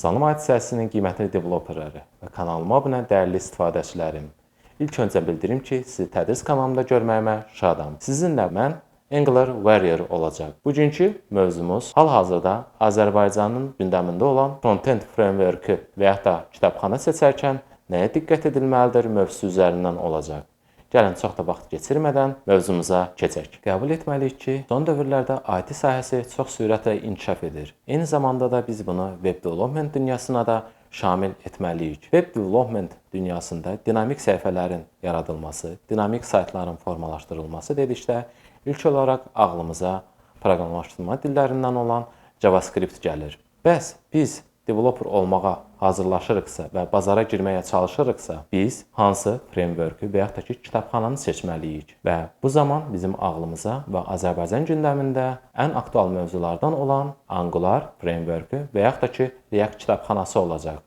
Salam IT sahəsinin qiymətli developerləri və kanalıma abunə dəyərli istifadəçilərim. İlk öncə bildirim ki, sizi tədris kanalımda görməyimə şadam. Sizinlə mən Angular Warrior olacaq. Bugünkü mövzumuz hal-hazırda Azərbaycanın gündəmində olan front-end framework-ü və yaxud da kitabxana seçərkən nəyə diqqət edilməlidir mövzusu üzərindən olacaq. Gəlin, çox da vaxt keçirmədən mövzumuza keçək. Qəbul etməliyik ki, son dövrlərdə IT sahəsi çox sürətlə inkişaf edir. Eyni zamanda da biz bunu web development dünyasına da şamil etməliyik. Web development dünyasında dinamik səhifələrin yaradılması, dinamik saytların formalaşdırılması dedikdə ilk olaraq ağlımıza proqramlaşdırma dillərindən olan JavaScript gəlir. Bəs biz developer olmağa hazırlaşırıqsa və bazara girməyə çalışırıqsa, biz hansı framework-ü və yaxud da ki, kitabxananı seçməliyik? Və bu zaman bizim ağlımıza və Azərbaycan gündəmində ən aktual mövzulardan olan Angular framework-ü və yaxud da ki, React kitabxanası olacaq.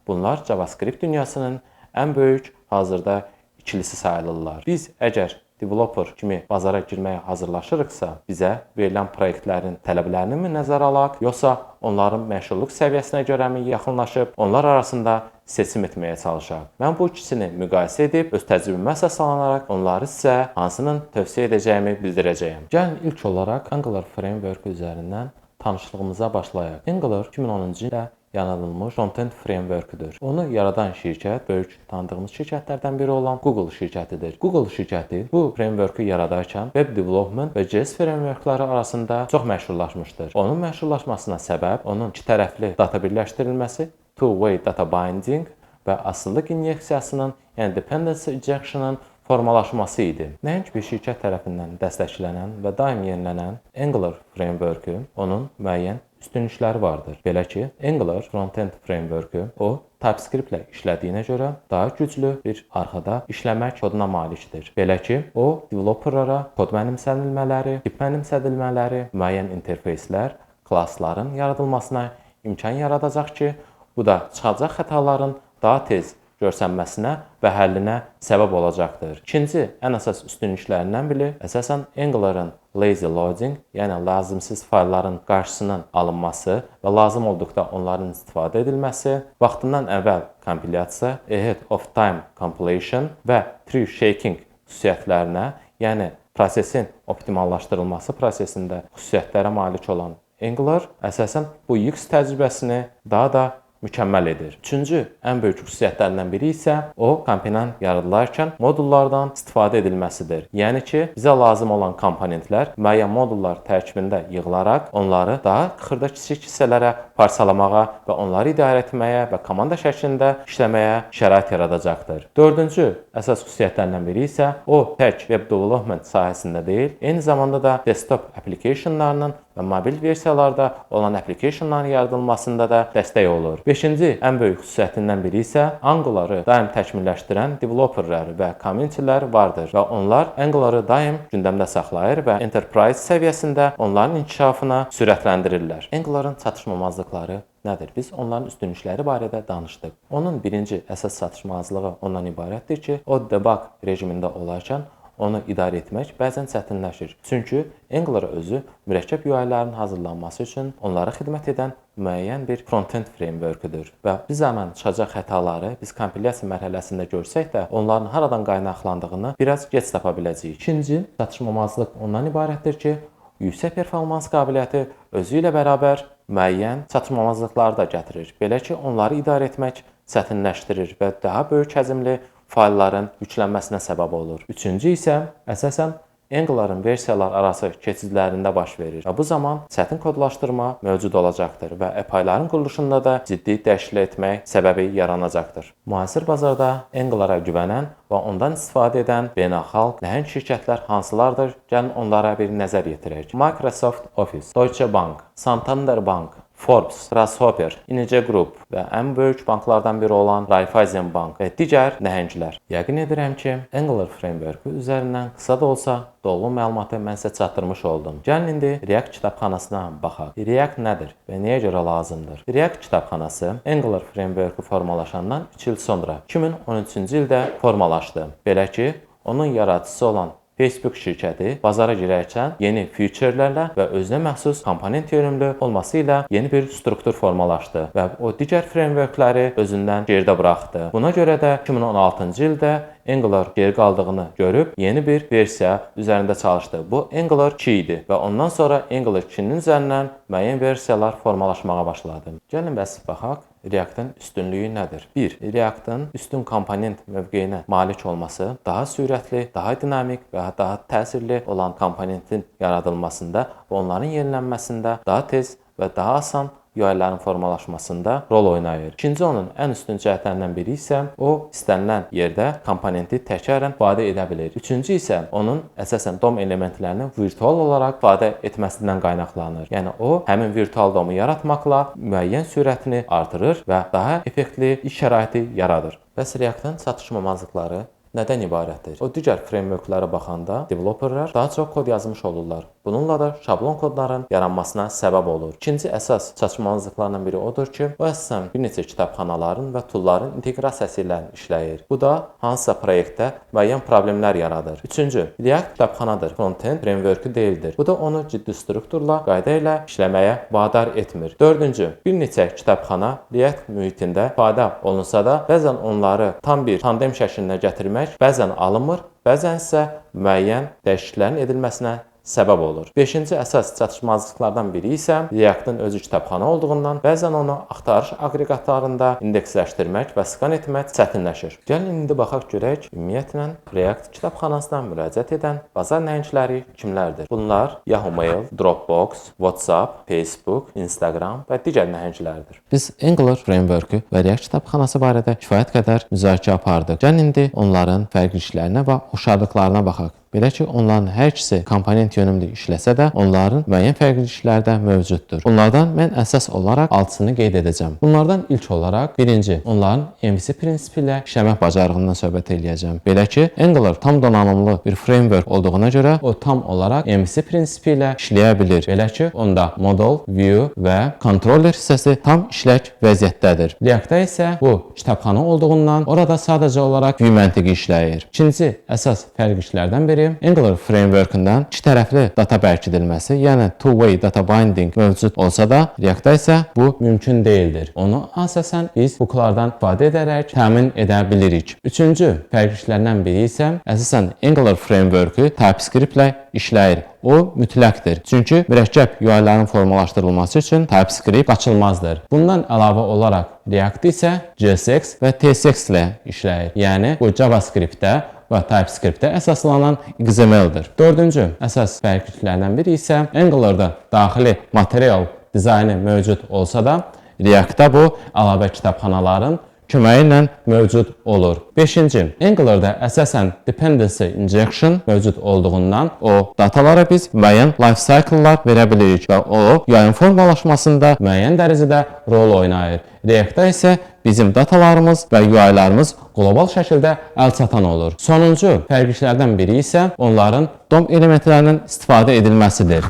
Bunlar JavaScript dünyasının ən böyük hazırda ikilisi sayılırlar. Biz əgər developer kimi bazara girməyə hazırlaşırıqsa, bizə verilən proyektlərin tələblərini mi nəzərə alaq, yoxsa onların məşhurluq səviyyəsinə görəmi yaxınlaşıb onlar arasında seçim etməyə çalışaq? Mən bu ikisini müqayisə edib öz təcrübəmə əsaslanaraq onları sizə hansının tövsiyə edəcəyimi bildirəcəyəm. Gəlin, ilk olaraq Angular framework üzərindən tanışlığımıza başlayaq. Angular 2010-cu ildə yaradılmış front-end framework-üdür. Onu yaradan şirkət böyük tanıdığımız şirkətlərdən biri olan Google şirkətidir. Google şirkəti bu framework-ü yaradarkən web development və JS framework-ları arasında çox məşhurlaşmışdır. Onun məşhurlaşmasına səbəb onun iki tərəfli data birləşdirilməsi, two-way data binding və asılılıq inyeksiyasının, yəni dependency injection-ın formalaşması idi. Nəhəng bir şirkət tərəfindən dəstəklənən və daim yenilənən Angular framework-ü, onun müəyyən üstünlükləri vardır. Belə ki, Angular front-end framework-ü o TypeScript ilə işlədiyinə görə daha güclü bir arxada işləmə koduna malikdir. Belə ki, o developerlara kod mənimsənilmələri, tip mənimsədilmələri, müəyyən interfeyslər, klassların yaradılmasına imkan yaradacaq ki, bu da çıxacaq xətaların daha tez görsənməsinə və həllinə səbəb olacaqdır. İkinci ən əsas üstünlüklərindən biri əsasən Angular-ın lazy loading, yəni lazımsız faylların qarşısının alınması və lazım olduqda onların istifadə edilməsi, vaxtından əvvəl kompilyasiya, ahead of time compilation və tree shaking xüsusiyyətlərinə, yəni prosesin optimallaşdırılması prosesində xüsusiyyətlərə malik olan Angular əsasən bu UX təcrübəsini daha da mükəmməl edir. Üçüncü ən böyük xüsusiyyətlərindən biri isə o komponent yaradılarkən modullardan istifadə edilməsidir. Yəni ki, bizə lazım olan komponentlər müəyyən modullar tərkibində yığılaraq onları daha xırda, kiçik hissələrə parçalamağa və onları idarə etməyə və komanda şəklində işləməyə şərait yaradacaqdır. Dördüncü əsas xüsusiyyətlərindən biri isə o tək web development sahəsində deyil, eyni zamanda da desktop applicationlarının və mobil versiyalarda olan applicationların yaradılmasında da dəstək olur. Beşinci ən böyük xüsusiyyətindən biri isə Angular-ı daim təkmilləşdirən developerlər və community-lər vardır və onlar Angular-ı daim gündəmdə saxlayır və enterprise səviyyəsində onların inkişafını sürətləndirirlər. Angular-ın çatışmamazlıqları nədir? Biz onların üstünlükləri barədə danışdıq. Onun birinci əsas çatışmazlığı ondan ibarətdir ki, o debug rejimində olarkən onu idarə etmək bəzən çətinləşir. Çünki Angular özü mürəkkəb UI-lərin hazırlanması üçün onlara xidmət edən müəyyən bir front-end framework-üdür və bir zaman çıxacaq xətaları biz kompilyasiya mərhələsində görsək də, onların haradan qaynaqlandığını biraz gec tapa biləcəyik. İkinci çatışmamazlıq ondan ibarətdir ki, yüksək performans qabiliyyəti özü ilə bərabər müəyyən çatışmamazlıqları da gətirir. Belə ki, onları idarə etmək çətinləşdirir və daha böyük həcmli faylların yüklənməsinə səbəb olur. Üçüncü isə əsasən Angular-ın versiyalar arası keçidlərində baş verir və bu zaman çətin kodlaşdırma mövcud olacaqdır və API-ların quruluşunda da ciddi dəyişiklik etmək səbəbi yaranacaqdır. Müasir bazarda Angular-a güvənən və ondan istifadə edən beynəlxalq nəhəng şirkətlər hansılardır? Gəlin, onlara bir nəzər yetirək. Microsoft Office, Deutsche Bank, Santander Bank, Forbes, Grasshopper, ING Group və ən böyük banklardan biri olan Raiffeisen Bank və digər nəhənglər. Yəqin edirəm ki, Angular framework-ü üzərindən qısa da olsa dolğun məlumatı mən sizə çatdırmış oldum. Gəlin, indi React kitabxanasına baxaq. React nədir və nəyə görə lazımdır? React kitabxanası Angular framework-ü formalaşandan 3 il sonra, 2013-cü ildə formalaşdı. Belə ki, onun yaradıcısı olan Facebook şirkəti bazara girərkən yeni featurelərlə və özünə məxsus komponent yönümlü olması ilə yeni bir struktur formalaşdı və o digər frameworkləri özündən geridə buraxdı. Buna görə də 2016-cı ildə Angular geri qaldığını görüb yeni bir versiya üzərində çalışdı. Bu Angular 2 idi və ondan sonra Angular 2-nin üzərindən müəyyən versiyalar formalaşmağa başladı. Gəlin bəs baxaq, React-ın üstünlüyü nədir? 1. React-ın üstün komponent mövqeyinə malik olması daha sürətli, daha dinamik və daha təsirli olan komponentin yaradılmasında və onların yenilənməsində daha tez və daha asan UI-lərin formalaşmasında rol oynayır. İkinci, onun ən üstün cəhətlərindən biri isə o istənilən yerdə komponenti təkrarən ifadə edə bilir. Üçüncü isə onun əsasən DOM elementlərini virtual olaraq ifadə etməsindən qaynaqlanır. Yəni o həmin virtual DOM-u yaratmaqla müəyyən sürətini artırır və daha effektli iş şəraiti yaradır. Bəs React-ın çatışmamazlıqları nədən ibarətdir? O digər frameworklərə baxanda developerlar daha çox kod yazmış olurlar. Bununla da şablon kodların yaranmasına səbəb olur. İkinci əsas çatışmazlıqlardan biri odur ki, o əsasən bir neçə kitabxanaların və toolların inteqrasiyası ilə işləyir. Bu da hansısa proyektdə müəyyən problemlər yaradır. Üçüncü, React kitabxanadır, frontend frameworkü deyildir. Bu da onu ciddi strukturla, qayda ilə işləməyə vadar etmir. Dördüncü, bir neçə kitabxana React mühitində ifadə olunsa da, bəzən onları tam bir tandem şəklində gətirmək bəzən alınmır, bəzən isə müəyyən dəyişikliklərin edilməsinə səbəb olur. Beşinci əsas çatışmazlıqlardan biri isə React-ın özü kitabxana olduğundan bəzən onu axtarış aqreqatlarında indeksləşdirmək və skan etmək çətinləşir. Gəlin indi baxaq görək, ümumiyyətlə React kitabxanasına müraciət edən bazar nəhəngləri kimlərdir? Bunlar Yahoo Mail, Dropbox, WhatsApp, Facebook, Instagram və digər nəhənglərdir. Biz Angular frameworkü və React kitabxanası barədə kifayət qədər müzakirə apardıq. Gəlin indi onların fərqliliklərinə və oxşarlıqlarına baxaq. Belə ki, onların hər ikisi komponent yönümlü işləsə də, onların müəyyən fərqlilikləri də mövcuddur. Bunlardan mən əsas olaraq 6-sını qeyd edəcəm. Bunlardan ilk olaraq birinci, onların MVC prinsipi ilə işləmək bacarığından söhbət eləyəcəm. Belə ki, Angular tam donanımlı bir framework olduğuna görə o tam olaraq MVC prinsipi ilə işləyə bilir. Belə ki, onda model, view və controller hissəsi tam işlək vəziyyətdədir. React-da isə bu kitabxana olduğundan orada sadəcə olaraq view məntiqi işləyir. İkinci əsas fərqliliklərdən biri Angular frameworkündən iki tərəfli data bərkidilməsi, yəni two-way data binding mövcud olsa da, React-da isə bu mümkün deyildir. Onu əsasən biz hooklardan istifadə edərək təmin edə bilirik. Üçüncü fərqliliklərdən biri isə əsasən Angular frameworkü TypeScript ilə işləyir. O mütləqdir. Çünki mürəkkəb UI-lərin formalaşdırılması üçün TypeScript qaçılmazdır. Bundan əlavə olaraq React isə JSX və TSX ilə işləyir. Yəni bu JavaScript-də və TypeScript-də əsaslanan XML-dir. Dördüncü əsas fərqliliklərdən biri isə Angular-da daxili material dizaynı mövcud olsa da, React-da bu əlavə kitabxanaların köməyi ilə mövcud olur. Beşinci, Angular-da əsasən dependency injection mövcud olduğundan o datalara biz müəyyən life cycle-lar verə bilirik və o UI-ın formalaşmasında müəyyən dərəcədə rol oynayır. React-da isə bizim datalarımız və UI-larımız qlobal şəkildə əl çatan olur. Sonuncu fərqliliklərdən biri isə onların DOM elementlərinin istifadə edilməsidir.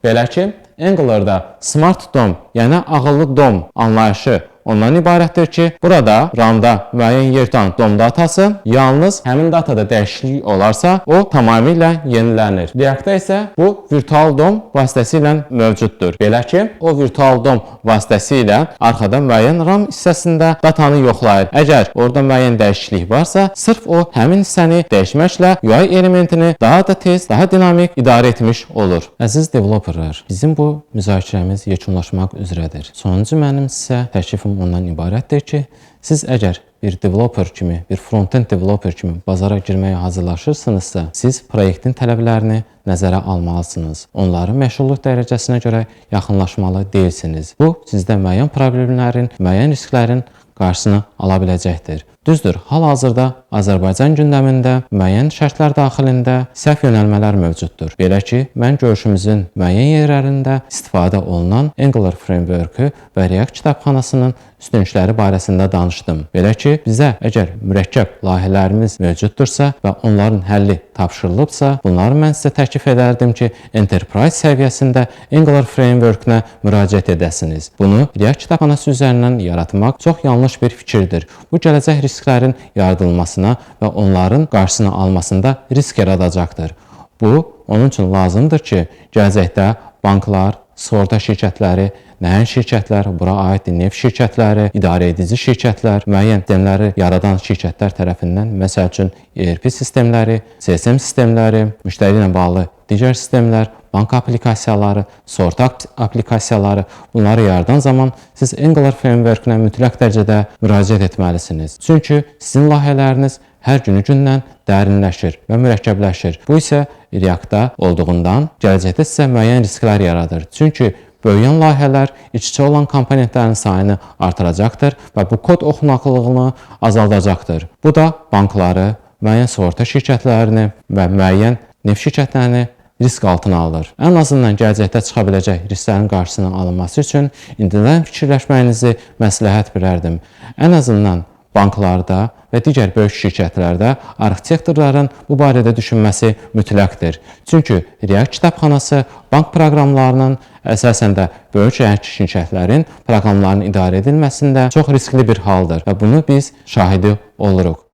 Belə ki, Angular-da Smart DOM, yəni ağıllı DOM anlayışı ondan ibarətdir ki, burada RAM-da müəyyən yer tutan DOM datası yalnız həmin datada dəyişiklik olarsa, o tamamilə yenilənir. React-da isə bu virtual DOM vasitəsilə mövcuddur. Belə ki, o virtual DOM vasitəsilə arxada müəyyən RAM hissəsində datanı yoxlayır. Əgər orada müəyyən dəyişiklik varsa, sırf o həmin hissəni dəyişməklə UI elementini daha da tez, daha dinamik idarə etmiş olur. Əziz developerlar, bizim bu müzakirəmiz yekunlaşmaq üzrədir. Sonuncu mənim sizə təklifim ondan ibarətdir ki, siz əgər bir developer kimi, bir front-end developer kimi bazara girməyə hazırlaşırsınızsa, siz proyektin tələblərini nəzərə almalısınız. Onların məşğulluq dərəcəsinə görə yaxınlaşmalı deyilsiniz. Bu, sizdə müəyyən problemlərin, müəyyən risklərin qarşısını ala biləcəkdir. Düzdür, hal-hazırda Azərbaycan gündəmində müəyyən şərtlər daxilində səhv yönəlmələr mövcuddur. Belə ki, mən görüşümüzün müəyyən yerlərində istifadə olunan Angular frameworkü və React kitabxanasının üstünlükləri barəsində danışdım. Belə ki, bizə əgər mürəkkəb layihələrimiz mövcuddursa və onların həlli tapşırılıbsa, bunları mən sizə təklif edərdim ki, Enterprise səviyyəsində Angular framework-nə müraciət edəsiniz. Bunu React kitabxanası üzərindən yaratmaq çox yanlış bir fikirdir. Bu gələcək risklərin yaradılmasına və onların qarşısını almasında risk yaradacaqdır. Bu, onun üçün lazımdır ki, gələcəkdə banklar, sığorta şirkətləri, nəhəng şirkətlər, bura aid neft şirkətləri, idarə edici şirkətlər, müəyyən sistemləri yaradan şirkətlər tərəfindən, məsəl üçün ERP sistemləri, CSM sistemləri, müştəri ilə bağlı digər sistemlər, bank applikasiyaları, sığorta applikasiyaları, bunları yaradan zaman siz Angular framework-ünə mütləq dərəcədə müraciət etməlisiniz. Çünki sizin layihələriniz hər günü gündən dərinləşir və mürəkkəbləşir. Bu isə React-da olduğundan gələcəkdə sizə müəyyən risklər yaradır. Çünki böyüyən layihələr iç-içə olan komponentlərin sayını artıracaqdır və bu kod oxunaqlılığını azaldacaqdır. Bu da bankları, müəyyən sığorta şirkətlərini və müəyyən neft şirkətlərini risk altına alır. Ən azından gələcəkdə çıxa biləcək risklərin qarşısının alınması üçün indidən fikirləşməyinizi məsləhət bilərdim. Ən azından banklarda və digər böyük şirkətlərdə arxitektorların bu barədə düşünməsi mütləqdir. Çünki React kitabxanası bank proqramlarının, əsasən də böyük şirkətlərin proqramlarının idarə edilməsində çox riskli bir haldır və bunu biz şahidi oluruq.